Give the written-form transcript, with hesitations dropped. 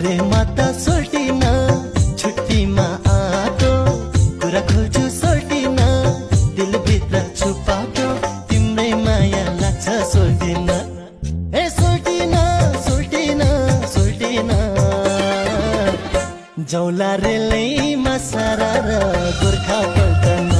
प्रेममा त सोल्टिन छुट्टीमा आतो कुरा खोल्छु सोल्टिन दिलभित्र छुपातो तिम्रै माया लाग्छ सोल्टिन ए सोल्टिन सोल्टिन सोल्टिन जौला रेलैमा सारा र गोर्खा पल्टन